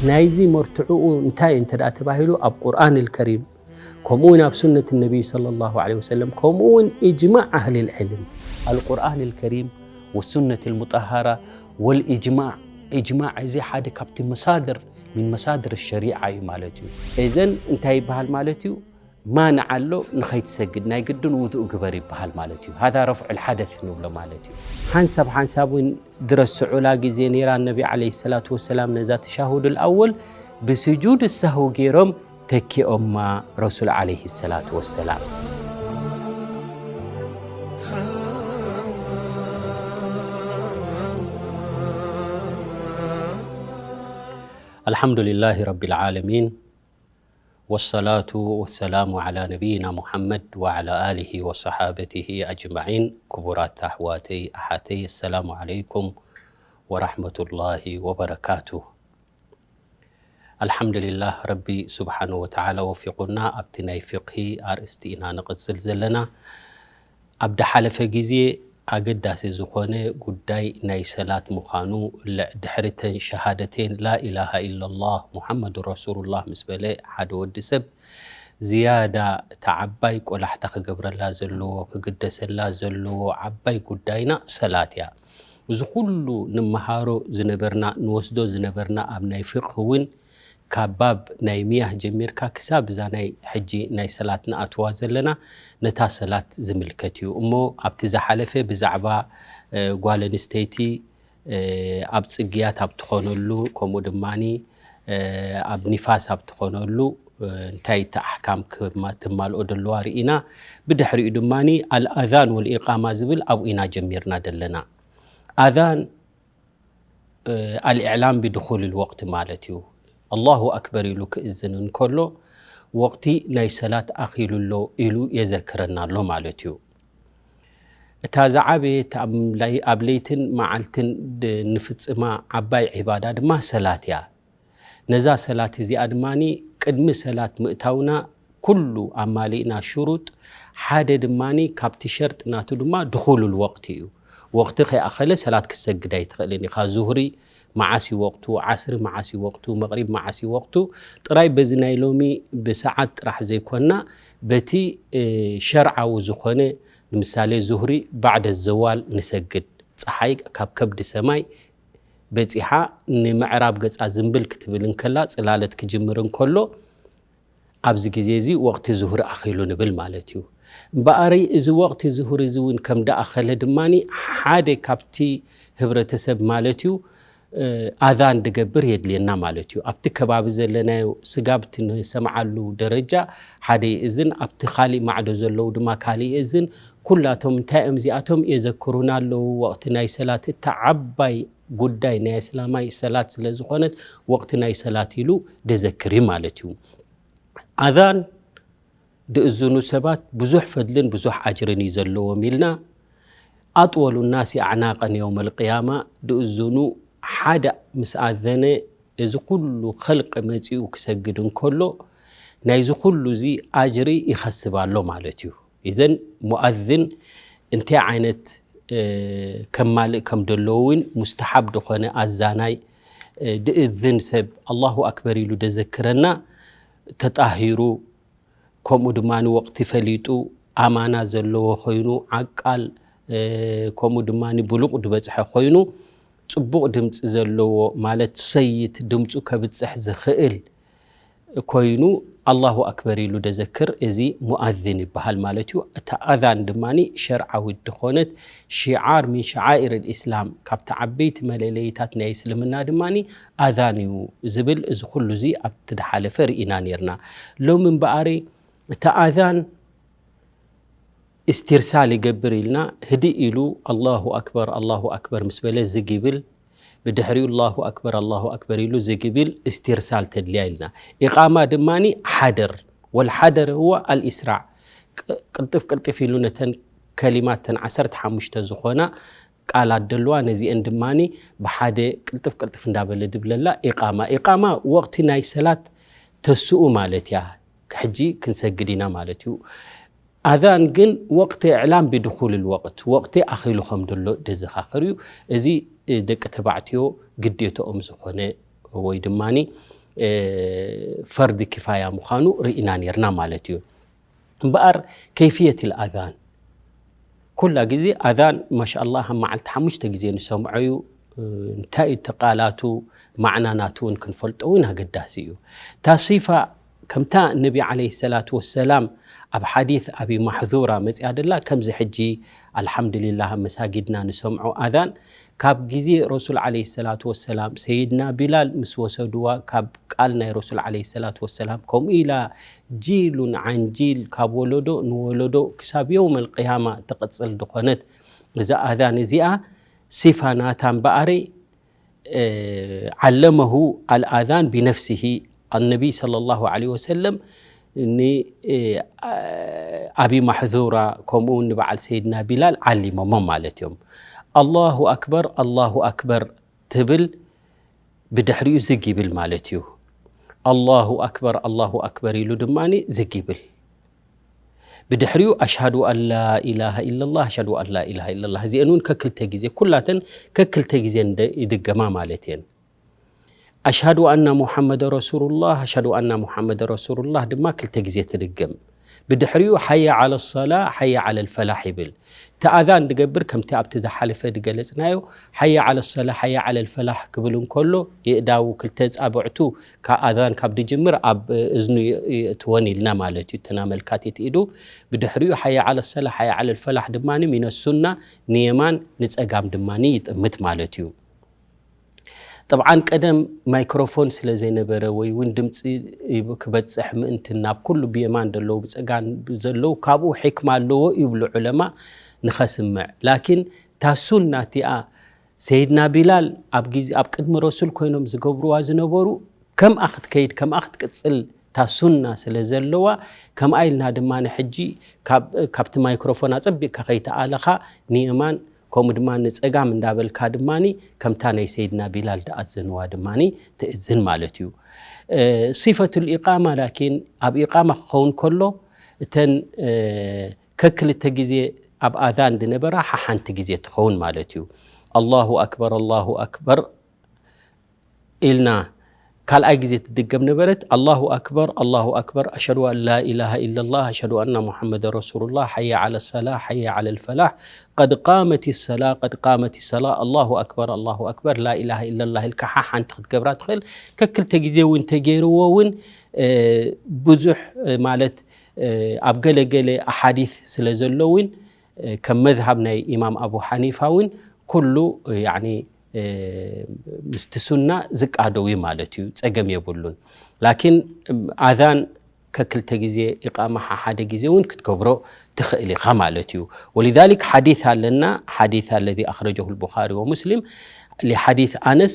ናይዚ መርትዕኡ እንታይ እንተ ደኣ ተባሂሉ፣ ኣብ ቁርኣን ኣልከሪም፣ ከምኡ እውን ኣብ ሱነት ነቢይ ሰለላሁ ዐለይሂ ወሰለም፣ ከምኡ እውን ኢጅማዕ ኣህሊል ዕልም። ኣልቁርኣን ኣልከሪም ወሱነት ኣልሙጠሃራ ወልኢጅማዕ። ኢጅማዕ እዚ ሓደ ካብቲ መሳድር፣ ሚን መሳድር ሸሪዓ እዩ ማለት እዩ። እዘን እንታይ ይበሃል ማለት እዩ? ማንዓ ኣሎ ንኸይትሰግድ ናይ ግድን ውዱእ ግበር ይበሃል ማለት እዩ። ሃዛ ረፍዑል ሓደስ ንብሎ ማለት እዩ። ሓንሳብ ሓንሳብ እውን ድረስዑላ ግዜ ነይራ። ነቢ ዓለይሂ ሰላቱ ወሰላም ነዛ ተሻሁዱል ኣወል ብስጁድ ሳህው ገይሮም ተኪኦማ ረሱል ዓለይሂ ሰላቱ ወሰላም። ኣልሓምዱሊላሂ ረቢል ዓለሚን። ወሰላቱ ወሰላሙ ዓላ ነቢይና ሙሓመድ ወዓላ ኣሊሂ ወሰሓበቲሂ ኣጅማዒን። ክቡራት ኣሕዋተይ ኣሓተይ፣ ኣሰላሙ ዓለይኩም ወራሕመቱላሂ ወበረካቱ። ኣልሓምዱሊላህ፣ ረቢ ስብሓኑ ወተዓላ ወፊቑና ኣብቲ ናይ ፊቕሂ ኣርእስቲ ኢና ንቕጽል ዘለና። ኣብ ድሓለፈ ግዜ ኣገዳሲ ዝኾነ ጉዳይ ናይ ሰላት ምዃኑ፣ ል-፣ ድሕሪ ተን ሸሃደቴን ላኢላሃ ኢለላህ ሙሓመዱን ረሱሉላህ ምስ በለ ሓደ ወዲ ሰብ ዝያዳ እታ ዓባይ ቆላሕታ ክገብረላ ዘለዎ፣ ክግደሰላ ዘለዎ ዓባይ ጉዳይና ሰላት እያ። እዚ ኩሉ ንመሃሮ ዝነበርና፣ ንወስዶ ዝነበርና ኣብ ናይ ፊቕህ እውን ካብ ባብ ናይ ሚያህ ጀሚርካ ክሳብ እዛ ናይ ሕጂ ናይ ሰላት ንኣትዋ ዘለና ነታ ሰላት ዝምልከት እዩ። እሞ ኣብቲ ዝሓለፈ ብዛዕባ፣ እ፣ ጓል ኣንስተይቲ፣ እ፣ ኣብ ጽግያት ኣብ ትኾነሉ፣ ከምኡ ድማኒ፣ እ፣ ኣብ ኒፋስ ኣብ ትኾነሉ፣ እ፣ እንታይ እቲ ኣሕካም ክማ-፣ ትማልኦ ደለዋ ርኢና። ብድሕሪኡ ድማኒ ኣልኣዛን ወልኢቃማ ዝብል ኣብኡ ኢና ጀሚርና ደለና። ኣዛን እ፣ ኣልኢዕላም ብድኹል ወቅቲ ማለት እዩ። ኣላሁ ኣክበር ኢሉ ክእዝን እንከሎ፣ ወቅቲ ናይ ሰላት ኣኺሉ ኣሎ ኢሉ የዘክረና ኣሎ ማለት እዩ። እታ ዝዓበየት ኣብ ለይ-፣ ኣብ ለይትን መዓልትን ድ-፣ ንፍጽማ ዓባይ ዒባዳ ድማ ሰላት እያ። ነዛ ሰላት እዚኣ ድማኒ ቅድሚ ሰላት ምእታውና ኩሉ ኣማሊእና ሽሩጥ፣ ሓደ ድማኒ ካብቲ ሸርጥ ናቱ ድማ ድኹሉል ወቅቲ እዩ። ወቅቲ ከይኣኸለ ሰላት ክትሰግድ ኣይትኽእልን ኢኻ። ዙህሪ መዓስ እዩ ወቅቱ፣ ዓስሪ መዓስ እዩ ወቅቱ፣ መቕሪብ መዓስ እዩ ወቅቱ፣ ጥራይ በዚ ናይ ሎሚ ብሰዓት ጥራሕ ዘይኮንና፣ በቲ፣ እ፣ ሸርዓዊ ዝኾነ፣ ንምሳሌ ዙህሪ ባዕደ ዘዋል ንሰግድ። ጸሓይ ካብ ከብዲ ሰማይ በጺሓ ንምዕራብ ገጻ ዝንብል ክትብል እንከላ፣ ጽላለት ክጅምር እንከሎ፣ ኣብዚ ግዜ እዚ ወቕቲ ዙህሪ ኣኺሉ ንብል ማለት እዩ። እምበኣረይ፣ እዚ ወቕቲ ዙህሪ እዚ እውን ከም ደኣኸለ ድማኒ፣ ሓደ ካብቲ ህብረተሰብ ማለት እዩ፣ እ፣ ኣዛን ድገብር የድልየና ማለት እዩ። ኣብቲ ከባቢ ዘለናዮ ስጋብቲ ንሰምዓሉ ደረጃ ሓደ ይእዝን፣ ኣብቲ ካሊእ ማዕዶ ዘለዉ ድማ ካሊእ ይእዝን። ኩላቶም እንታይ እዮም እዚኣቶም የዘክሩና ኣለዉ? ወቕቲ ናይ ሰላት፣ እታ ዓባይ ጉዳይ ናይ እስላማይ ሰላት ስለ ዝኾነት፣ ወቕቲ ናይ ሰላት ኢሉ ደዘክር እዩ ማለት እዩ። ኣዛን ድእዝኑ ሰባት ብዙሕ ፈድልን ብዙሕ ኣጅርን እዩ ዘለዎም ኢልና። ኣጥወሉ ናሲ ኣዕናቀን የውመል ቅያማ፣ ድእዝኑ ሓደ ምስ ኣዘነ፣ እዚ ኩሉ ኸልቂ መጺኡ ክሰግድ እንከሎ፣ ናይዚ ኩሉ እዚ ኣጅሪ ይኸስብ ኣሎ ማለት እዩ። ኢዘን ሙኣዝን እንታይ ዓይነት፣ እ፣ ከማልእ ከም ደለዎ እውን ሙስተሓብ ዝኾነ ኣዛናይ፣ እ፣ ድእዝን ሰብ ኣላሁ ኣክበር ኢሉ ደዘክረና፣ ተጣሂሩ፣ ከምኡ ድማ ንወቕቲ ፈሊጡ፣ ኣማና ዘለዎ ኮይኑ፣ ዓቃል፣ እ፣ ከምኡ ድማ ንብሉቕ ዝበጽሐ ኮይኑ፣ ጽቡቕ ድምጺ ዘለዎ ማለት ሰይት ድምጹ ከብጽሕ ዝኽእል ኮይኑ፣ ኣላሁ ኣክበር ኢሉ ደዘክር፣ እዚ ሙኣዝን ይበሃል ማለት እዩ። እታ ኣዛን ድማ ሸርዓዊት ድኾነት ሽዓር ሚን ሸዓኢር ልእስላም፣ ካብቲ ዓበይቲ መለለይታት ናይ እስልምና ድማ ኣዛን እዩ ዝብል፣ እዚ ኩሉ እዚ ኣብቲ ድሓለፈ ርኢና ኔርና። ሎሚ እምበኣሪ እቲ ኣዛን እስትርሳል ይገብር ኢልና፣ ህድእ ኢሉ ኣላሁ ኣክበር፣ ኣላሁ ኣክበር ምስ በለ ዝግ ይብል፣ ብድሕሪኡ ኣላሁ ኣክበር፣ ኣላሁ ኣክበር ኢሉ ዝግ ይብል፣ እስትርሳል ተድልያ ኢልና። ኢቃማ ድማኒ ሓደር፣ ወልሓደር ህወ ኣልኢስራዕ፣ ቅ-፣ ቅልጥፍ ቅልጥፍ ኢሉ ነተን ከሊማት ተን ዓሰርተ ሓሙሽተ ዝኾና ቃላት ደለዋ፣ ነዚአን ድማኒ ብሓደ ቅልጥፍ ቅልጥፍ እንዳበለ ድብለላ ኢቃማ። ኢቃማ ወቕቲ ናይ ሰላት ተስኡ ማለት እያ። ሕጂ ክንሰግድ ኢና ማለት እዩ። ኣዛን ግን ወቅቲ እዕላም ብድኹል ወቅት፣ ወቅቲ ኣኺሉ ከም ደሎ ደዘኻኽር እዩ። እዚ ደቂ ተባዕትዮ ግዴታኦም ዝኾነ ወይ ድማ ፈርድ ኪፋያ ምዃኑ ርኢና ነርና ማለት እዩ። እምበኣር ከይፍየት ኣዛን ኩላ ግዜ ኣዛን ማሻኣላ ኣብ መዓልቲ ሓሙሽተ ግዜ ንሰምዖ እዩ። እንታይ እዩ ተቃላቱ፣ ማዕና ናቱ እውን ክንፈልጦ እውን ኣገዳሲ እዩ። እታ ሲፋ ከምታ ነቢ ዓለይሂ ሰላቱ ወሰላም ኣብ ሓዲስ ኣቢ ማሕዙራ መፅያ ደላ ከምዚ ሕጂ ኣልሓምዱሊላህ ኣብ መሳጊድና ንሰምዖ ኣዛን ካብ ግዜ ረሱል ዓለይሂ ሰላቱ ወሰላም ሰይድና ቢላል ምስ ወሰድዋ ካብ ቃል ናይ ረሱል ዓለይሂ ሰላቱ ወሰላም ከምኡ ኢላ ጂሉን ዓን ጂል ካብ ወለዶ ንወለዶ ክሳብ የውመል ቅያማ ትቕፅል ዝኾነት እዛ ኣዛን እዚኣ ሲፋ ናታ እምበኣሪ ዓለመሁ ኣልኣዛን ቢነፍሲሂ ኣነቢ ሰለላሁ ዓለይሂ ወሰለም ንኣቢ ማሕዙራ ከምኡ እውን ንበዓል ሰይድና ቢላል ዓሊሞሞም ማለት እዮም። ኣላሁ ኣክበር ኣላሁ ኣክበር ትብል ብድሕሪኡ ዝግ ይብል ማለት እዩ። ኣላሁ ኣክበር ኣላሁ ኣክበር ኢሉ ድማ ዝግ ይብል። ብድሕሪኡ ኣሽሃዱ ኣን ላ ኢላሃ ኢለላህ ኣሽሃዱ ኣን ላ ኢላሃ ኢለላህ እዚአን እውን ከክልተ ግዜ ኩላተን ከክልተ ግዜ ይድገማ ማለት እየን። ኣሽሃዱ ኣና ሙሓመደ ረሱሉላህ ኣሽሃዱ ኣና ሙሓመደ ረሱሉላህ ድማ ክልተ ግዜ ትድገም። ብድሕሪኡ ሓየ ዓለ ሰላ ሓየ ዓለ ልፈላሕ ይብል። እቲ ኣዛን ድገብር ከምቲ ኣብቲ ዝሓለፈ ድገለፅናዮ ሓየ ዓለ ሰላ ሓየ ዓለ ልፈላሕ ክብል እንከሎ የእዳዉ ክልተ ፃብዕቱ ኣዛን ካብ ድጅምር ኣብ እዝኑ የእትወን ኢልና ማለት እዩ። እተን ኣመልካቲት ኢዱ ብድሕሪኡ ሓየ ዓለ ሰላ ሓየ ዓለ ልፈላሕ ድማ ሚነ ሱና ንየማን ንፀጋም ድማ ይጥምት ማለት እዩ። ጠብዓን ቀደም ማይክሮፎን ስለ ዘይነበረ ወይ እውን ድምፂ ክበፅሕ ምእንቲ ናብ ኩሉ ብየማን ዘለዉ ብፀጋም ዘለዉ ካብኡ ሕክማ ኣለዎ ይብሉ ዑለማ ንኸስምዕ። ላኪን ታሱና እቲኣ ሰይድና ቢላል ኣብ ግዜ ኣብ ቅድሚ ረሱል ኮይኖም ዝገብርዋ ዝነበሩ ከምኣ ክትከይድ ከምኣ ክትቅፅል እታ ሱና ስለ ዘለዋ ከምኣ ኢልና ድማ ንሕጂ ካብቲ ማይክሮፎን ኣፀቢቕካ ከይተኣለኻ ንየማን ከምኡ ድማ ንፀጋም እንዳበልካ ድማ ከምታ ናይ ሰይድና ቢላል ድኣዘንዋ ድማ ትእዝን ማለት እዩ። ሲፈቱ ልኢቃማ ላኪን ኣብ ኢቃማ ክኸውን ከሎ እተን ከክልተ ግዜ ኣብ ኣዛን ድነበራ ሓሓንቲ ግዜ ትኸውን ማለት እዩ። ኣላሁ ኣክበር ኣላሁ ኣክበር ኢልና ካልኣይ ግዜ ትድገም ነበረት። ኣላሁ ኣክበር ኣላሁ ኣክበር ኣሽሀዱ ኣን ላ ኢላሃ ኢለላህ ኣሽሀዱ ኣና ሙሐመደ ረሱሉላህ ሓየ ዓለ ሰላ ሓየ ዓለ ልፈላሕ ቀድ ቃመት ሰላ ቀድ ቃመት ሰላ ኣላሁ ኣክበር ኣላሁ ኣክበር ላ ኢላሃ ኢለላህ ኢልካ ሓሓንቲ ክትገብራ ትኽእል። ከክልተ ግዜ እውን ተገይርዎ እውን ብዙሕ ማለት ኣብ ገለገለ ኣሓዲስ ስለ ዘሎ እውን ከም መዝሃብ ናይ ኢማም ኣቡ ሓኒፋ እውን ኩሉ ምስቲ ሱና ዝቃደው እዩ ማለት እዩ፣ ፀገም የብሉን። ላኪን ኣዛን ከክልተ ግዜ ኢቃማ ሓሓደ ግዜ እውን ክትገብሮ ትኽእል ኢኻ ማለት እዩ። ወሊዛሊክ ሓዲስ ኣለና ሓዲስ ኣለዚ ኣኽረጀሁ ልቡኻሪ ወሙስሊም ሊሓዲስ ኣነስ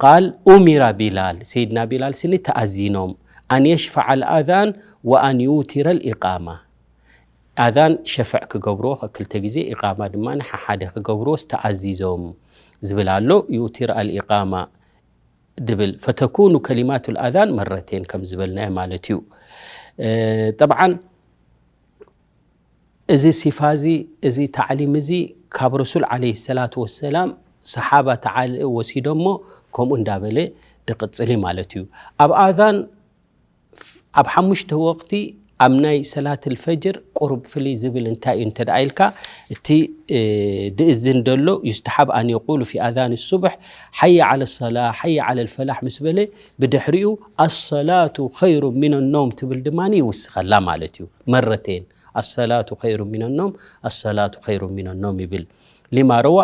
ቃል ኡሚራ ቢላል ሰይድና ቢላል ስኒ ተኣዚኖም ኣን የሽፈዓ ልኣዛን ወኣን ዩቲረ ልኢቃማ ኣዛን ሸፈዕ ክገብርዎ ክልተ ግዜ ኢቃማ ድማ ንሓሓደ ክገብርዎ ዝተኣዚዞም ዝብል ኣሎ። ዩቲር ኣልኢቃማ ድብል ፈተኩኑ ከሊማቱ ልኣዛን መረቴን ከም ዝበልናዮ ማለት እዩ። ጠብዓን እዚ ሲፋ እዚ እዚ ታዕሊም እዚ ካብ ረሱል ዓለይሂ ሰላቱ ወሰላም ሰሓባ ተዓል ወሲዶሞ ከምኡ እንዳበለ ድቕፅል እዩ ማለት እዩ። ኣብ ኣዛን ኣብ ሓሙሽተ ወቕቲ ኣብ ናይ ሰላት ልፈጅር ቁሩብ ፍልይ ዝብል እንታይ እዩ እንተ ደኣ ኢልካ እቲ ድእዝን ደሎ ዩስተሓብ ኣን የቁሉ ፊ ኣዛን ሱብሕ ሓየ ዓለ ሰላ ሓየ ዓለ ልፈላሕ ምስ በለ ብድሕሪኡ ኣሰላቱ ኸይሩ ሚን ኖም ትብል ድማ ይውስኸላ ማለት እዩ። መረቴን ኣሰላቱ ኸይሩ ሚን ኖም ኣሰላቱ ኸይሩ ሚን ኖም ይብል። ሊማ ረዋ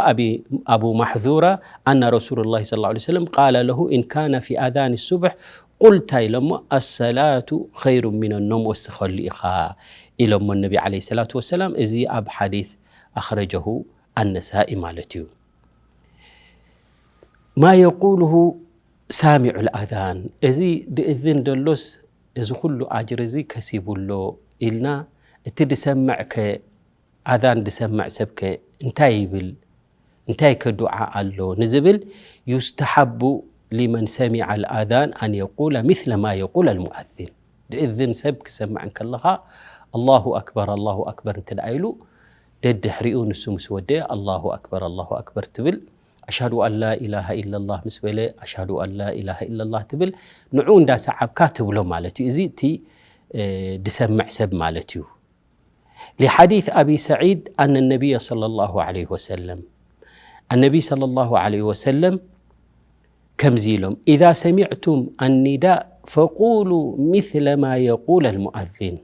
ኣቡ ማሕዙራ ኣና ረሱሉ ላ ስ ሰለም ቃለ ለሁ ኢን ካነ ፊ ኣዛን ሱብሕ ቁልታ ኢሎሞ ኣሰላቱ ኸይሩ ሚን ኖም ወስኸሉ ኢኻ ኢሎሞ ነቢ ዓለይሂ ሰላቱ ወሰላም። እዚ ኣብ ሓዲስ ኣኽረጀሁ ኣነሳኢ ማለት እዩ። ማ የቁሉሁ ሳሚዑ ልኣዛን እዚ ድእዝን ደሎስ እዚ ኩሉ ኣጅር እዚ ከሲቡ ኣሎ ኢልና እቲ ድሰምዕ ከ ኣዛን ድሰምዕ ሰብከ እንታይ ይብል? እንታይ ከ ዱዓ ኣሎ ንዝብል ዩስተሓቡ ሊመን ሰሚዐ ኣልኣዛን ኣን የቁለ ሚስለ ማ የቁል ኣልሙኣዚን። ድእዝን ሰብ ክሰምዕ እንከለኻ ኣላሁ ኣክበር ኣላሁ ኣክበር እንተ ደኣ ኢሉ ደድሕሪኡ ንሱ ምስ ወደአ ኣላሁ ኣክበር ኣላሁ ኣክበር ትብል። ኣሽሃዱ ኣን ላ ኢላሃ ኢለላህ ምስ በለ ኣሽሃዱ ኣን ላ ኢላሃ ኢለላህ ትብል። ንዑ እንዳሰዓብካ ትብሎ ማለት እዩ። እዚ እቲ ድሰምዕ ሰብ ማለት እዩ። لحديث أبي سعيد أن النبي صلى الله عليه وسلم النبي صلى الله عليه وسلم ከምዚ ኢሎም إذا سمعتم النداء فقولوا مثل ما يقول المؤذن።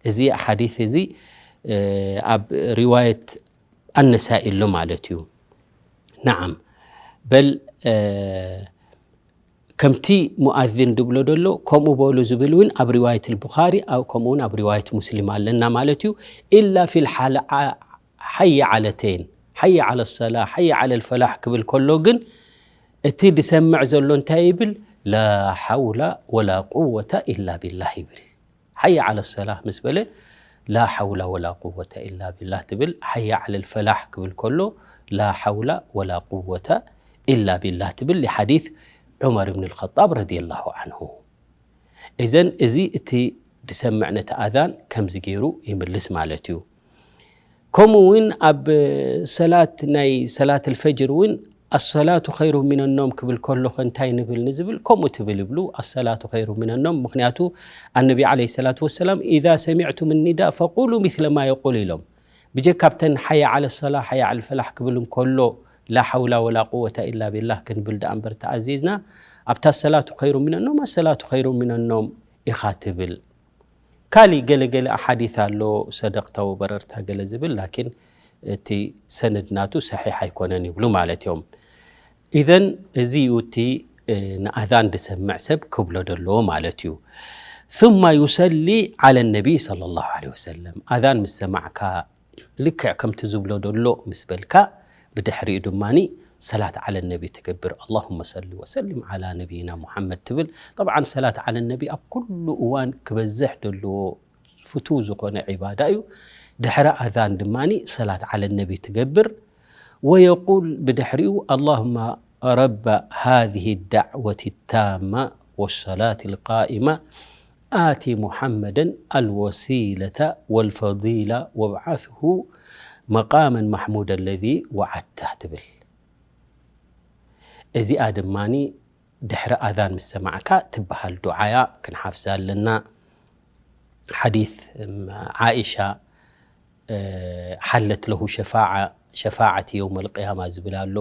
እዚ ሓዲስ እዚ ኣብ ሪዋየት ኣነሳኢ ኣሎ ማለት እዩ። ናዓም በል ከምቲ ሙኣዚን ድብሎ ደሎ ከምኡ በሉ ዝብል እውን ኣብ ሪዋየት ልቡኻሪ ከምኡ እውን ኣብ ሪዋየት ሙስሊም ኣለና ማለት እዩ። ኢላ ፊል ሓለ ሓየ ዓለተይን ሓየ ዓለ ሰላ ሓየ ዓለ ልፈላሕ ክብል ከሎ ግን እቲ ድሰምዕ ዘሎ እንታይ ይብል? ላ ሓውላ ወላ ቁወታ ኢላ ቢላህ ይብል። ሓየ ዓለ ሰላህ ምስ በለ ላ ሓውላ ወላ ቁወተ ኢላ ቢላህ ትብል። ሓየ ዓለ ልፈላሕ ክብል ከሎ ላ ሓውላ ወላ ቁወተ ኢላ ቢላህ ትብል። ሓዲስ ዑመር ብን ልኸጣብ ረዲየላሁ ዓንሁ። እዘን እዚ እቲ ድሰምዕ ነቲ ኣዛን ከምዚ ገይሩ ይምልስ ማለት እዩ። ከምኡ እውን ኣብ ሰላት ናይ ሰላት ልፈጅር እውን ኣሰላቱ ኸይሩ ሚን ኖም ክብል ከሎ እንታይ ንብል ንዝብል ከምኡ ትብል ይብሉ ኣሰላቱ ኸይሩ ሚን ኖም። ምክንያቱ ኣነቢ ዓለይሂ ሰላቱ ወሰላም ኢዛ ሰሚዕቱም ኒዳ ፈቁሉ ሚስለ ማ የቁል ኢሎም። ብጀካ ኣብተን ሓየ ዓለ ሰላ ሓየ ዓለ ፈላሕ ክብል እንከሎ ላ ሓውላ ወላ ቁወታ ኢላ ቢላህ ክንብል ደኣ እምበር ተኣዚዝና ኣብታ ኣሰላቱ ኸይሩ ሚን ኖም ኣሰላቱ ኸይሩ ሚን ኖም ኢኻ ትብል። ካሊእ ገለገለ ኣሓዲት ኣሎ ሰደቅታ ወበረርታ ገለ ዝብል ላኪን እቲ ሰነድ ናቱ ሰሒሕ ኣይኮነን ይብሉ ማለት እዮም። ኢዘን እዚ እዩ እቲ ንኣዛን ድሰምዕ ሰብ ክብሎ ደለዎ ማለት እዩ። ثم يصلي على النبي صلى الله عليه وسلم ኣዛን ምስ ሰማዕካ ልክዕ ከምቲ ዝብሎ ደሎ ምስ በልካ ብድሕሪኡ ድማ ሰላት ዓለ ነቢ ትገብር اللهم صل وسلم على نبينا محمد ትብል። ጠብዓን ሰላት ዓለ ነቢ ኣብ ኩሉ እዋን ክበዝሕ ደለዎ ፍቱው ዝኾነ ዒባዳ እዩ። ድሕሪ ኣዛን ድማ ሰላት ዓለ ነቢ ትገብር። ويقول ብድሕሪኡ اللهم رب هذه الدعوة التامة والصلاة القائمة آت محمدا الوسيلة والفضيلة وابعثه مقاما محمودا الذي وعدته ትብል። እዚኣ ድማ ድሕሪ ኣዛን ምስ ሰማዕካ ትበሃል ዱዓያ ክንሓፍዛ ኣለና። ሓዲስ ዓኢሻ ሓለት ለሁ ሸፋዓ ሸፋዓቲ የውመል ቅያማ ዝብል ኣሎ።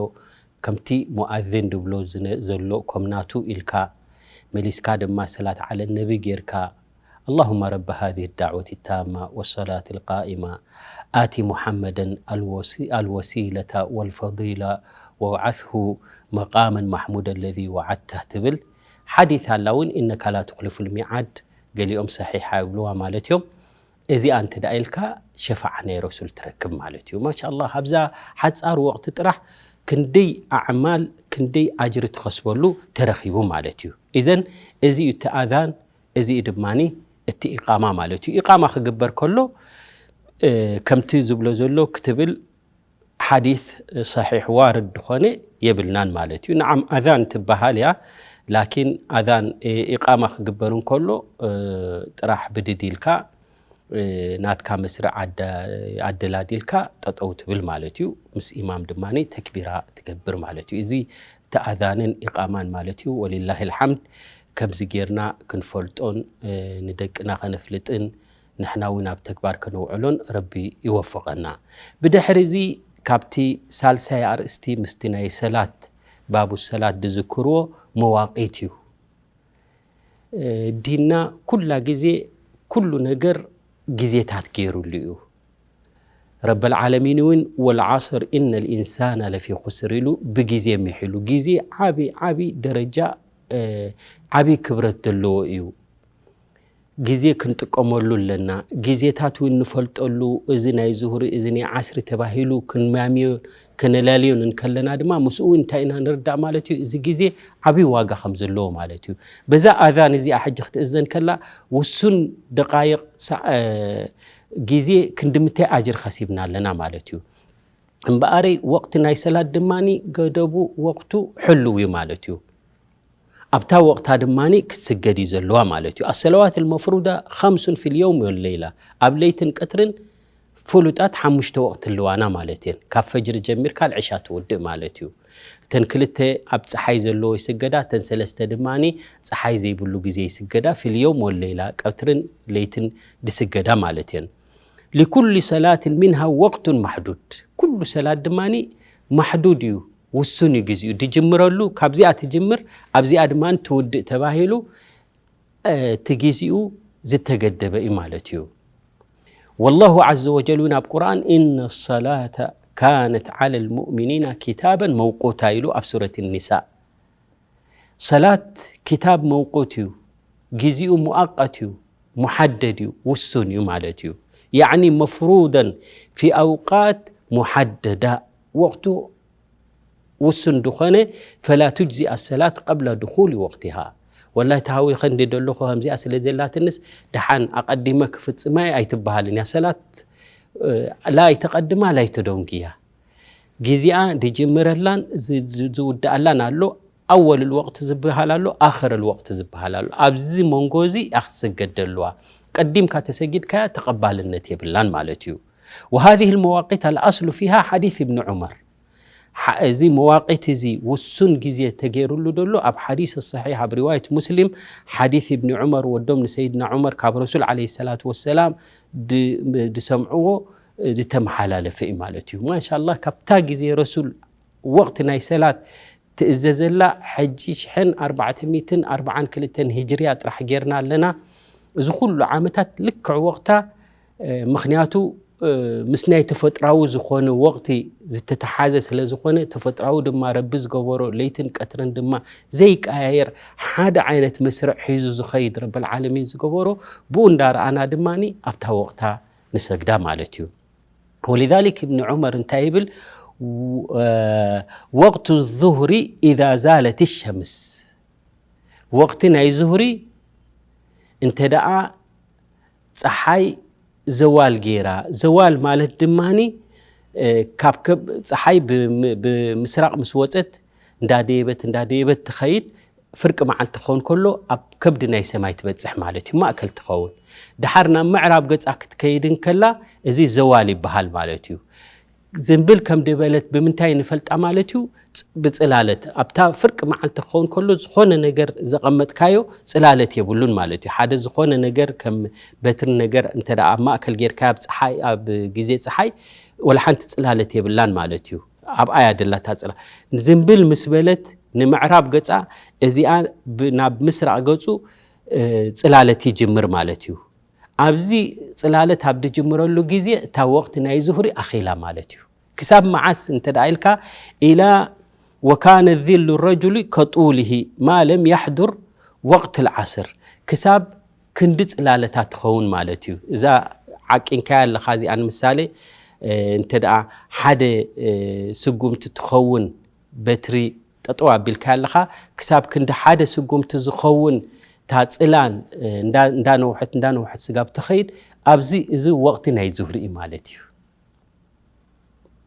ከምቲ ሙኣዝን ድብሎ ዝነ- ዘሎ ከም ናቱ ኢልካ መሊስካ ድማ ሰላት ዓለ ነቢ ጌርካ اللهم رب هذه الدعوة التامة والصلاة القائمة آت محمدا الوسي- الوسيلة والفضيلة وابعثه مقاما محمودا الذي وعدته ትብል ሓዲት ኣላ እውን إنك لا تخلف الميعاد ገሊኦም ሰሒሓ ይብልዋ ማለት እዮም። እዚኣ እንተ ደኣ ኢልካ ሸፋዓ ናይ ረሱል ትረክብ ማለት እዩ። ማሻ ኣላህ ኣብዛ ሓጻር ወቕቲ ጥራሕ ክንደይ ኣዕማል ክንደይ ኣጅሪ ትኸስበሉ ተረኺቡ ማለት እዩ። ኢዘን እዚ እዩ እቲ ኣዛን እዚ እዩ ድማ እቲ ኢቃማ ማለት እዩ። ኢቃማ ክግበር ከሎ ከምቲ ዝብሎ ዘሎ ክትብል ሓዲስ ሰሒሕ ዋርድ ዝኾነ የብልናን ማለት እዩ። ንዓም ኣዛን ትበሃል እያ ላኪን ኣዛን ኢቃማ ክግበር እንከሎ ጥራሕ ብድድ ኢልካ ናትካ መስርዕ ኣደላዲልካ ጠጠው ትብል ማለት እዩ። ምስ ኢማም ድማ ተክቢራ ትገብር ማለት እዩ። እዚ ተኣዛንን ኢቃማን ማለት እዩ። ወሊላሂ ልሓምድ ከምዚ ጌርና ክንፈልጦን ንደቅና ከነፍልጥን ንሕና እውን ኣብ ተግባር ከነውዕሎን ረቢ ይወፍቐና። ብድሕሪ እዚ ካብቲ ሳልሳይ ኣርእስቲ ምስቲ ናይ ሰላት ባቡ ሰላት ዝዝክርዎ መዋቂት እዩ። ዲንና ኩላ ግዜ ኩሉ ነገር ግዜታት ገይሩሉ እዩ። ረበል ዓለሚን እውን ወልዓስር ኢነ ልኢንሳና ለፊ ኹስር ኢሉ ብግዜ ምሒሉ። ግዜ ዓቢ ዓቢ ደረጃ ዓቢ ክብረት ዘለዎ እዩ። ግዜ ክንጥቀመሉ ኣለና። ግዜታት እውን ንፈልጠሉ እዚ ናይ ዙህሪ እዚ ናይ ዓስሪ ተባሂሉ ክንማምዮ ከነላልዮን እንከለና ድማ ምስኡ እንታይ ኢና ንርዳእ ማለት እዩ። እዚ ግዜ ዓብዪ ዋጋ ከም ዘለዎ ማለት እዩ። በዛ ኣዛን እዚኣ ሕጂ ክትእዘን ከላ ውሱን ደቃይቕ ግዜ ክንድምታይ ኣጅር ከሲብና ኣለና ማለት እዩ። እምበኣረይ ወቕቲ ናይ ሰላት ድማ ገደቡ ወቕቱ ሕሉው እዩ ማለት እዩ። ኣብታ ወቕታ ድማ ክትስገድ እዩ ዘለዋ ማለት እዩ። ኣሰለዋት ልመፍሩዳ ከምሱን ፊልየውም ወለይላ፣ ኣብ ለይትን ቀትርን ፍሉጣት ሓሙሽተ ወቕቲ ኣለዋና ማለት እየን። ካብ ፈጅሪ ጀሚርካ ልዕሻ ትውድእ ማለት እዩ። እተን ክልተ ኣብ ፀሓይ ዘለዎ ይስገዳ፣ እተን ሰለስተ ድማ ፀሓይ ዘይብሉ ግዜ ይስገዳ፣ ፊልየውም ወለይላ፣ ቀትርን ለይትን ድስገዳ ማለት እየን። ሊኩል ሰላትን ሚንሃ ወቅቱን ማሕዱድ፣ ኩሉ ሰላት ድማ ማሕዱድ እዩ፣ ውሱን እዩ ግዜኡ። ድጅምረሉ ካብዚኣ ትጅምር፣ ኣብዚኣ ድማ ትውድእ ተባሂሉ እቲ ግዜኡ ዝተገደበ እዩ ማለት እዩ። ወላሁ ዓዘ ወጀል እውን ኣብ ቁርኣን፣ "ኢነ ሰላተ ካነት ዓለ ልሙእሚኒና ኪታበን መውቁታ" ኢሉ ኣብ ሱረት ኒሳእ። ሰላት ኪታብ መውቁት እዩ፣ ግዜኡ ሙኣቀት እዩ፣ ሙሓደድ እዩ፣ ውሱን እዩ ማለት እዩ። ያዕኒ መፍሩደን ፊ ኣውቃት ሙሓደዳ፣ ወቅቱ ውሱን ድኾነ፣ ፈላ ቱጅዚ ኣሰላት ቀብለ ድኹል ወቅቲሃ። ወላይ ተሃዊኸ እንዲ ደለኹ ከምዚኣ ስለ ዘላትንስ ደሓን ኣቐዲመ ክፍጽማ እየ ኣይትበሃልን እያ። ሰላት እ፣ ላ ኣይተቐድማ ላ ኣይተደንጉያ። ግዜኣ ድጅምረላን ዝ- ዝ- ዝውድኣላን ኣሎ። ኣወል ልወቅት ዝበሃል ኣሎ፣ ኣኽር ልወቅት ዝበሃል ኣሎ። ኣብዚ መንጎ እዚ እያ ክትስገድ ደለዋ። ቀዲምካ ተሰጊድካያ ተቐባልነት የብላን ማለት እዩ። وهذه المواقيت الأصل فيها حديث ابن عمر። ሓ- እዚ መዋቂት እዚ ውሱን ግዜ ተገይሩሉ ደሎ ኣብ ሓዲስ ሰሒሕ ኣብ ሪዋየት ሙስሊም ሓዲስ ኢብኒ ዑመር ወዶም ንሰይድና ዑመር ካብ ረሱል ዓለይሂ ሰላቱ ወሰላም ድ- ድሰምዕዎ ዝተመሓላለፈ እዩ ማለት እዩ። ማሻላ ካብታ ግዜ ረሱል ወቅቲ ናይ ሰላት ትእዘዘላ ሕጂ ሽሕን ኣርባዕተ ሚእትን ኣርባዓን ክልተን ሂጅርያ ጥራሕ ጌርና ኣለና። እዚ ኩሉ ዓመታት ልክዕ ወቕታ ምኽንያቱ ምስ ናይ ተፈጥራዊ ዝኾነ ወቕቲ ዝተተሓዘ ስለ ዝኾነ ተፈጥራዊ ድማ ረቢ ዝገበሮ ለይትን ቀትርን ድማ ዘይቀያየር ሓደ ዓይነት መስርዕ ሒዙ ዝኸይድ ረብል ዓለሚን ዝገበሮ ብኡ እንዳረኣና ድማ ኣብታ ወቕታ ንሰግዳ ማለት እዩ። ወሊዛሊክ እብኒ ዑመር እንታይ ይብል? ወቅቱ ዙህሪ ኢዛ ዛለት ሸምስ፣ ወቕቲ ናይ ዙህሪ እንተ ደኣ ፀሓይ ዘዋል ገይራ፣ ዘዋል ማለት ድማኒ ካብ ከብ- ፀሓይ ብ- ብምስራቕ ምስ ወፀት እንዳደየበት እንዳደየበት ትኸይድ፣ ፍርቂ መዓልቲ ክኸውን ከሎ ኣብ ከብዲ ናይ ሰማይ ትበፅሕ ማለት እዩ፣ ማእከል ትኸውን። ድሓር ናብ ምዕራብ ገፃ ክትከይድ እንከላ እዚ ዘዋል ይበሃል ማለት እዩ። ዝንብል ከም ድበለት ብምንታይ ንፈልጣ ማለት እዩ? ብፅላለት ኣብታ ፍርቂ መዓልቲ ክኸውን ከሎ ዝኾነ ነገር ዘቐመጥካዮ ፅላለት የብሉን ማለት እዩ። ሓደ ዝኾነ ነገር ከም በትሪ ነገር እንተ ኣብ ማእከል ጌርካ ኣብ ፀሓይ ኣብ ግዜ ፀሓይ ወላ ሓንቲ ፅላለት የብላን ማለት እዩ። ኣብኣያ ደላታ ፅላ ዝንብል ምስ በለት ንምዕራብ ገፃ እዚኣ ናብ ምስራቕ ገፁ ፅላለት ይጅምር ማለት እዩ። ኣብዚ ፅላለት ኣብ ድጅምረሉ ግዜ እታ ወቕቲ ናይ ዙህሪ ኣኺላ ማለት እዩ። ክሳብ መዓስ እንተ ደኣ ኢልካ ኢላ ወካነ ዚሉ ረጁሊ ከጡሊሂ ማ ለም ያሕዱር ወቅት ልዓስር፣ ክሳብ ክንዲ ፅላለታ ትኸውን ማለት እዩ። እዛ ዓቂንካያ ኣለኻ እዚኣ ንምሳሌ እንተ ደኣ ሓደ ስጉምቲ ትኸውን በትሪ ጠጠው ኣቢልካ ኣለኻ ክሳብ ክንዲ ሓደ ስጉምቲ ዝኸውን እታ ፅላል እንዳነውሐት እንዳነውሐት ስጋብ ትኸይድ ኣብዚ እዚ ወቕቲ ናይ ዙህሪ እዩ ማለት እዩ።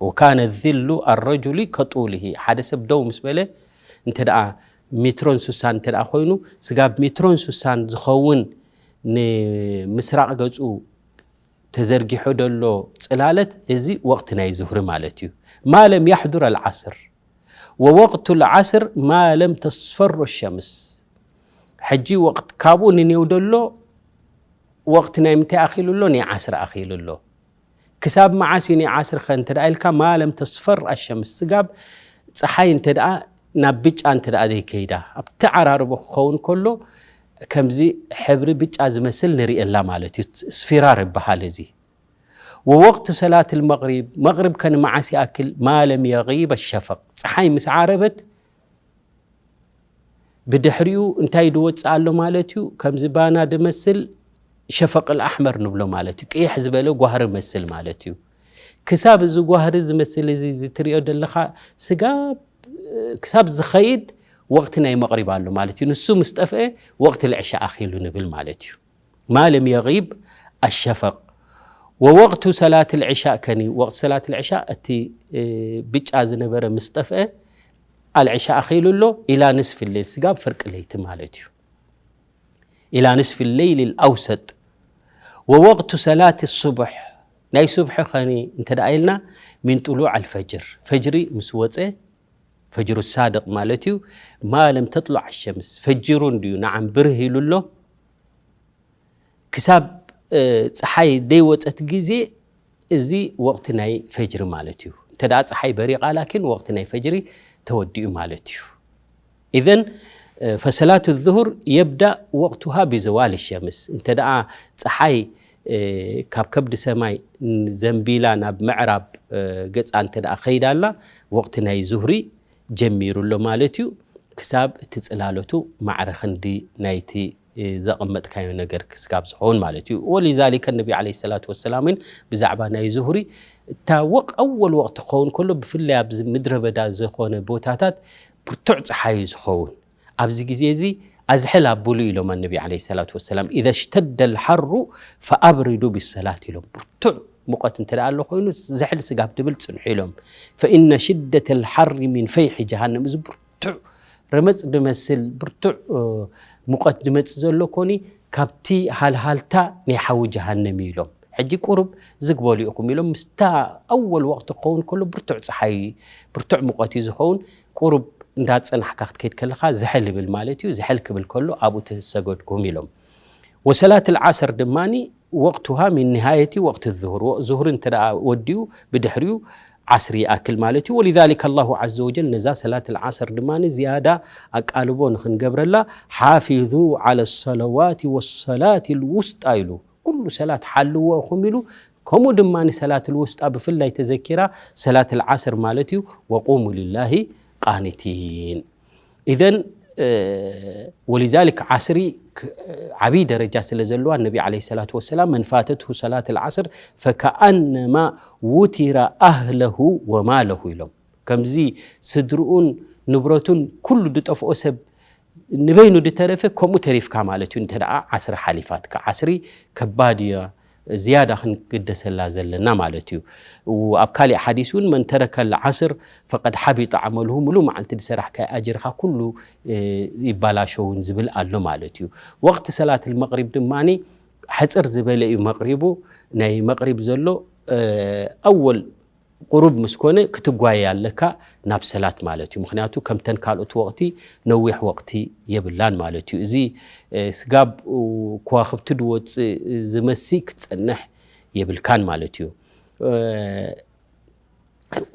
ወካነ ዚሉ ኣረጁሊ ከጡልሂ፣ ሓደ ሰብ ደው ምስ በለ እንተ ደኣ ሜትሮን ሱሳን እንተ ደኣ ኮይኑ ስጋብ ሜትሮን ሱሳን ዝኸውን ንምስራቕ ገፁ ተዘርጊሑ ደሎ ፅላለት እዚ ወቕቲ ናይ ዙህሪ ማለት እዩ። ማ ለም ያሕዱር ኣልዓስር ወወቅቱ ልዓስር ማ ለም ተስፈሩ ሸምስ። ሕጂ ወቅት ካብኡ ንኔው ደሎ ወቅቲ ናይ ምንታይ ኣኺሉ ኣሎ? ናይ ዓስር ኣኺሉ ኣሎ። ክሳብ መዓስ እዩ ናይ ዓስር ከ እንተ ኢልካ ማ ለም ተስፈር ኣሸምስ ስጋብ ፀሓይ እንተ ደኣ ናብ ብጫ እንተ ደኣ ዘይከይዳ ኣብቲ ዓራርቦ ክኸውን ከሎ ከምዚ ሕብሪ ብጫ ዝመስል ንርእየላ ማለት እዩ። ስፊራር ይበሃል እዚ። ወወቅት ሰላት ልመቅሪብ መቅሪብ ከ ንመዓስ ይኣክል? ማ ለም የጊብ ኣሸፈቅ ፀሓይ ምስ ዓረበት ብድሕሪኡ እንታይ ድወፅእ ኣሎ ማለት እዩ? ከምዚ ባና ድመስል ሸፈቅ ልኣሕመር ንብሎ ማለት እዩ። ቅይሕ ዝበለ ጓህሪ መስል ማለት እዩ። ክሳብ እዚ ጓህሪ ዝመስል እዚ ዝትሪኦ ዘለኻ ስጋብ ክሳብ ዝኸይድ ወቅቲ ናይ መቅሪብ ኣሎ ማለት እዩ። ንሱ ምስ ጠፍአ ወቅቲ ልዕሻ ኣኺሉ ንብል ማለት እዩ። ማ ለም የጊብ ኣሸፈቅ ወወቅቱ ሰላት ልዕሻእ ከኒ ወቅቲ ሰላት ልዕሻእ እቲ ብጫ ዝነበረ ምስ ጠፍአ ኣልዕሻ ኣኺሉ ኣሎ ኢላ ንስፊ ሌይል፣ ስጋብ ፍርቂ ለይቲ ማለት እዩ። ኢላ ንስፊ ሌይል ኣውሰጥ። ወወቅቱ ሰላት ሱብሕ፣ ናይ ሱብሒ ኸኒ እንተ ደኣ ኢልና፣ ሚን ጥሉዕ ኣልፈጅር፣ ፈጅሪ ምስ ወፀ፣ ፈጅሩ ሳድቕ ማለት እዩ። ማ ለም ተጥሉዕ ኣሸምስ፣ ፈጅሩ እንድዩ ንዓም ብርህ ኢሉ ኣሎ፣ ክሳብ፣ እ፣ ፀሓይ ደይወፀት ግዜ፣ እዚ ወቕቲ ናይ ፈጅሪ ማለት እዩ። እንተ ደኣ ፀሓይ በሪቓ፣ ላኪን ወቕቲ ናይ ፈጅሪ ተወዲኡ ማለት እዩ። ኢዘን፣ እ፣ ፈሰላቱ ዙሁር የብዳእ ወቕቱሃ ቢዘዋል ሸምስ። እንተ ደኣ ፀሓይ፣ እ፣ ካብ ከብዲ ሰማይ ዘንቢላ ናብ ምዕራብ፣ እ፣ ገፃ እንተ ደኣ ኸይዳ ኣላ፣ ወቕቲ ናይ ዙህሪ ጀሚሩ ኣሎ ማለት እዩ። ክሳብ እቲ ጽላሎቱ ማዕረ ክንዲ ናይቲ፣ እ፣ ዘቐመጥካዮ ነገር ክስጋብ ዝኸውን ማለት እዩ። ወሊዛሊከ ነቢ ዓለይሂ ሰላቱ ወሰላም እውን ብዛዕባ ናይ ዙህሪ እታ ወቕ-፣ ኣወል ወቕቲ ክኸውን ከሎ፣ ብፍላይ ኣብዚ ምድረ በዳ ዝኾነ ቦታታት ብርቱዕ ጸሓይ እዩ ዝኸውን። ኣብዚ ግዜ እዚ ኣዝሕል ኣብሉ ኢሎም ነቢ ዓለይሂ ሰላቱ ወሰላም፣ "ኢዘ ሽተደ ልሓሩ ፈኣብሪዱ ብሰላት" ኢሎም። ብርቱዕ ሙቐት እንተ ደኣ ኣሎ ኮይኑ፣ ዝሕል ስጋብ ድብል ጽንሑ ኢሎም። "ፈኢነ ሽደተ ልሓሪ ሚን ፈይሒ ጀሃነም" እዚ ብርቱዕ ረመጽ ድመስል ብርቱዕ፣ እ፣ ሙቐት ዝመጽእ ዘሎ ኮኒ ካብቲ ሃልሃልታ ናይ ሓዊ ጀሃነም እዩ ኢሎም። ሕጂ ቁሩብ ዝግ በሉ ኢኹም ኢሎም። ምስታ ኣወል ወቕቲ ክኸውን ከሎ ብርቱዕ ጸሓይ፣ ብርቱዕ ሙቐት እዩ ዝኸውን። ቁሩብ እንዳጸናሕካ ክትከይድ ከለኻ ዝሕል ይብል ማለት እዩ። ዝሕል ክብል ከሎ ኣብኡ ተሰገድኩም ኢሎም። ወሰላት ልዓስር ድማኒ ወቅቱሃ ሚን ንሃየቲ ወቅት ዙሁር። ወ-፣ ዙሁር እንተ ደኣ ወዲኡ ብድሕሪኡ ዓስሪ ይኣክል ማለት እዩ። ወሊዛሊከ ኣላሁ ዐዘ ወጀል ነዛ ሰላት ልዓስር ድማ ዝያዳ ኣቃልቦ ንኽንገብረላ፣ ሓፊዙ ዐለ ሰለዋት ወሰላት ልውስጣ ኢሉ፣ ኩሉ ሰላት ሓልዎ ኢኹም ኢሉ። ከምኡ ድማ ንሰላት ልውስጣ ብፍላይ ተዘኪራ ሰላት ልዓስር ማለት እዩ። ወቁሙ ሊላሂ ቃኒቲን። ኢዘን፣ እ፣ ወሊዛሊክ ዓስሪ ክ-፣ ዓብዪ ደረጃ ስለ ዘለዋ፣ ነቢ ዓለይሂ ሰላቱ ወሰላም፣ "መን ፋተትሁ ሰላት ልዓስር ፈከኣነማ ውቲረ ኣህለሁ ወማለሁ" ኢሎም። ከምዚ ስድርኡን ንብረቱን ኩሉ ዝጠፍኦ ሰብ ንበይኑ ዝተረፈ፣ ከምኡ ተሪፍካ ማለት እዩ፣ እንተ ደኣ ዓስሪ ሓሊፋትካ። ዓስሪ ከባድ እያ። ዝያዳ ክንግደሰላ ዘለና ማለት እዩ። ኣብ ካሊእ ሓዲስ እውን፣ "መን ተረከ ልዓስር ፈቀድ ሓቢጠ ዓመልሁ"፣ ምሉእ መዓልቲ ዝሰራሕካዮ ኣጅርኻ ኩሉ፣ እ፣ ይባላሸውን ዝብል ኣሎ ማለት እዩ። ወቕቲ ሰላት መቕሪብ ድማ ሕፅር ዝበለ እዩ መቕሪቡ፣ ናይ መቕሪብ ዘሎ፣ እ፣ ኣወል ቁሩብ ምስ ኮነ ክትጓየ ኣለካ ናብ ሰላት ማለት እዩ። ምኽንያቱ ከምተን ካልኦት ወቕቲ ነዊሕ ወቕቲ የብላን ማለት እዩ። እዚ፣ እ፣ ስጋብ ከዋኽብቲ ድወፅእ ዝመሲ ክትጸንሕ የብልካን ማለት እዩ። እ፣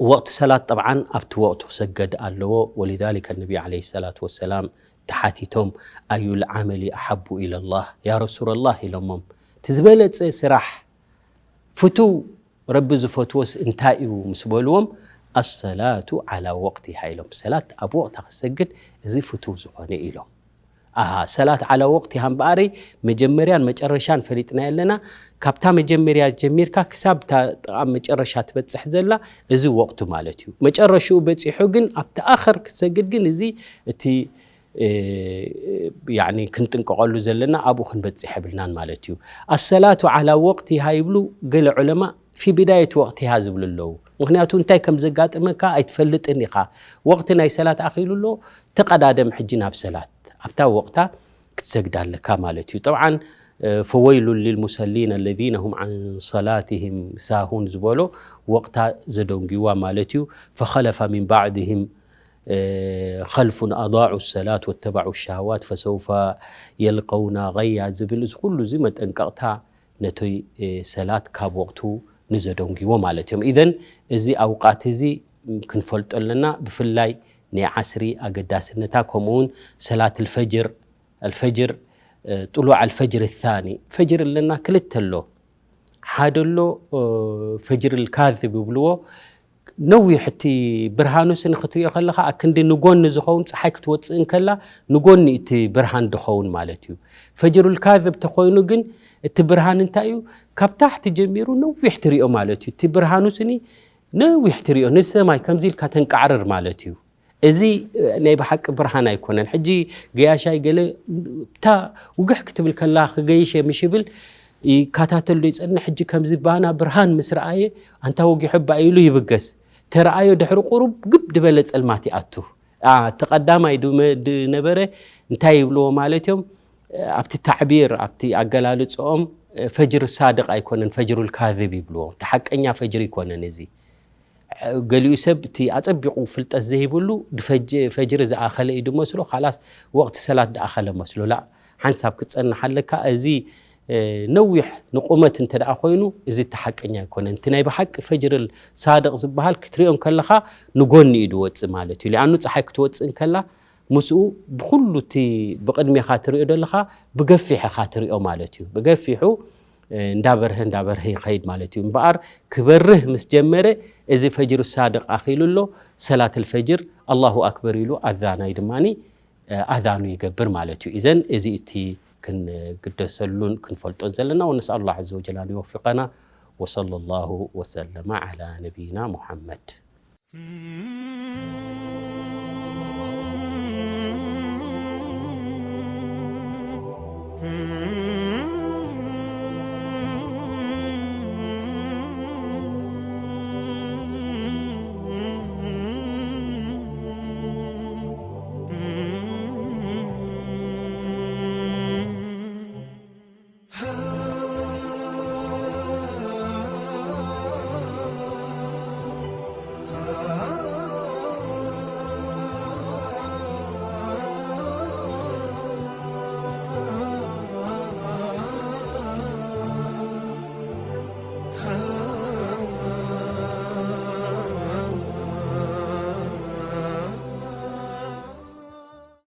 ወቕቲ ሰላት ጠብዓን ኣብቲ ወቕቱ ክሰገድ ኣለዎ። ወሊዛሊከ ነቢ ዓለይሂ ሰላቱ ወሰላም ተሓቲቶም፣ "ኣዩል ዓመሊ ኣሓቡ ኢለላህ ያ ረሱለላህ?" ኢሎሞም። እቲ ዝበለጸ ስራሕ ፍቱው ረቢ ዝፈትዎስ እንታይ እዩ ምስ በልዎም፣ "ኣሰላቱ ዓላ ወቅቲሃ" ኢሎም። ሰላት ኣብ ወቕታ ክሰግድ እዚ ፍቱው ዝኾነ ኢሎም። ኣሃ፣ ሰላት ዓላ ወቅቲሃ እምበኣረይ መጀመርያን መጨረሻን ፈሊጥናዮ ኣለና። ካብታ መጀመርያ ጀሚርካ ክሳብ እታ ጥቓ መጨረሻ ትበጽሕ ዘላ እዚ ወቅቱ ማለት እዩ። መጨረሽኡ በጺሑ ግን ኣብቲ ኣኸር ክትሰግድ ግን እዚ እቲ እ፣ ያዕኒ ክንጥንቀቐሉ ዘለና ኣብኡ ክንበጽሕ የብልናን ማለት እዩ። ኣሰላቱ ዓላ ወቅቲሃ ይብሉ ገለ ዑለማ ፊ ብዳየት ወቅቲሃ ዝብሉ ኣለዉ። ምኽንያቱ እንታይ ከም ዘጋጥመካ ኣይትፈልጥን ኢኻ። ወቅቲ ናይ ሰላት ኣኺሉ ኣሎ፣ ተቐዳደም ሕጂ ናብ ሰላት። ኣብታ ወቅታ ክትሰግድ ኣለካ ማለት እዩ። ጠብዓን፣ እ፣ ፈወይሉን ሊልሙሰሊን ኣለዚነ ሁም ዓን ሰላትህም ሳሁን ዝበሎ ወቅታ ዘደንጉዋ ማለት እዩ። ፈኸለፈ ሚን ባዕድህም ኸልፉን ኣዳዑ ሰላት ወተባዑ ሸሃዋት ፈሰውፈ የልቀውና ገያ ዝብል፣ እዚ ኩሉ እዚ መጠንቀቕታ ነቲ ሰላት ካብ ወቕቱ ንዘደንጉዎ ማለት እዮም። ኢዘን እዚ ኣውቃት እዚ ክንፈልጦ ኣለና። ብፍላይ ናይ ዓስሪ ኣገዳስነታ፣ ከምኡውን ሰላት ኣልፈጅር፣ ኣልፈጅር፣ ጥሉዕ ኣልፈጅር ታኒ፣ ፈጅር ኣለና ክልተ ኣሎ። ሓደ ኣሎ፣ እ፣ ፈጅር ልካዝብ ይብልዎ። ነዊሕ እቲ ብርሃኑ ሲ ንክትሪኦ ከለኻ ኣክንዲ ንጎኒ ዝኸውን፣ ፀሓይ ክትወፅእ እንከላ ንጎኒ እቲ ብርሃን ድኸውን ማለት እዩ። ፈጅሩል ካዝብ ተኮይኑ ግን እቲ ብርሃን እንታይ እዩ? ካብ ታሕቲ ጀሚሩ ነዊሕ ትሪኦ ማለት እዩ። እቲ ብርሃኑ ስኒ ነዊሕ ትሪኦ፣ ንሰማይ ከምዚ ኢልካ ተንቃዕርር ማለት እዩ። እዚ፣ እ፣ ናይ ብሓቂ ብርሃን ኣይኮነን። ሕጂ ገያሻይ ገለ እታ ውግሕ ክትብል ከላ ክገይሽ እየ ምሽ ይብል፣ ይከታተል ዶ ይጸንሕ። ሕጂ ከምዚ ባና ብርሃን ምስ ረኣየ፣ ኣንታ ወጊሑ እባ ኢሉ ይብገስ። ተረኣዮ ድሕሪ ቁሩብ ግብ ዝበለ ጸልማት ይኣቱ። ኣ፣ እቲ ቀዳማይ ድመ-፣ ድነበረ እንታይ ይብልዎ ማለት እዮም? ኣብቲ ታዕቢር፣ ኣብቲ ኣገላልጽኦም፣ ፈጅር ሳድቕ ኣይኮነን፣ ፈጅሩል ካዝብ ይብልዎ። እቲ ሓቀኛ ፈጅሪ ኣይኮነን እዚ። ገሊኡ ሰብ እቲ ኣጸቢቑ ፍልጠት ዘይብሉ፣ ድፈጅ-፣ ፈጅሪ ዝኣኸለ እዩ ድመስሎ፣ ካላስ ወቕቲ ሰላት ድኣኸለ መስሎ። ላ፣ ሓንሳብ ክትጸንሕ ኣለካ። እዚ፣ እ፣ ነዊሕ ንቁመት እንተ ደኣ ኮይኑ፣ እዚ እቲ ሓቀኛ ኣይኮነን። እቲ ናይ ብሓቂ ፈጅርል ሳድቕ ዝበሃል ክትሪኦ እንከለኻ ንጎኒ እዩ ድወጽእ ማለት እዩ። ሊኣኑ ጸሓይ ክትወጽእ እንከላ፣ ምስኡ ብኹሉ እቲ ብቕድሜኻ ትሪኦ ዘለኻ ብገፊሕ ኢኻ ትሪኦ ማለት እዩ። ብገፊሑ፣ እ፣ እንዳበርሀ፣ እንዳበርሀ ይኸይድ ማለት እዩ። እምበኣር ክበርህ ምስ ጀመረ፣ እዚ ፈጅሩ ሳድቕ ኣኺሉ ኣሎ፣ ሰላተል ፈጅር፣ ኣላሁ ኣክበር ኢሉ ኣዛናይ ድማኒ፣ እ፣ ኣዛኑ ይገብር ማለት እዩ። ኢዘን እዚ እቲ ክንግደሰሉን ክንፈልጦን ዘለና። ወነስኣል ላህ ዐዘ ወጀል ኣን ይወፍቀና። ወሰለ ላሁ ወሰለመ ዐላ ነቢይና ሙሐመድ።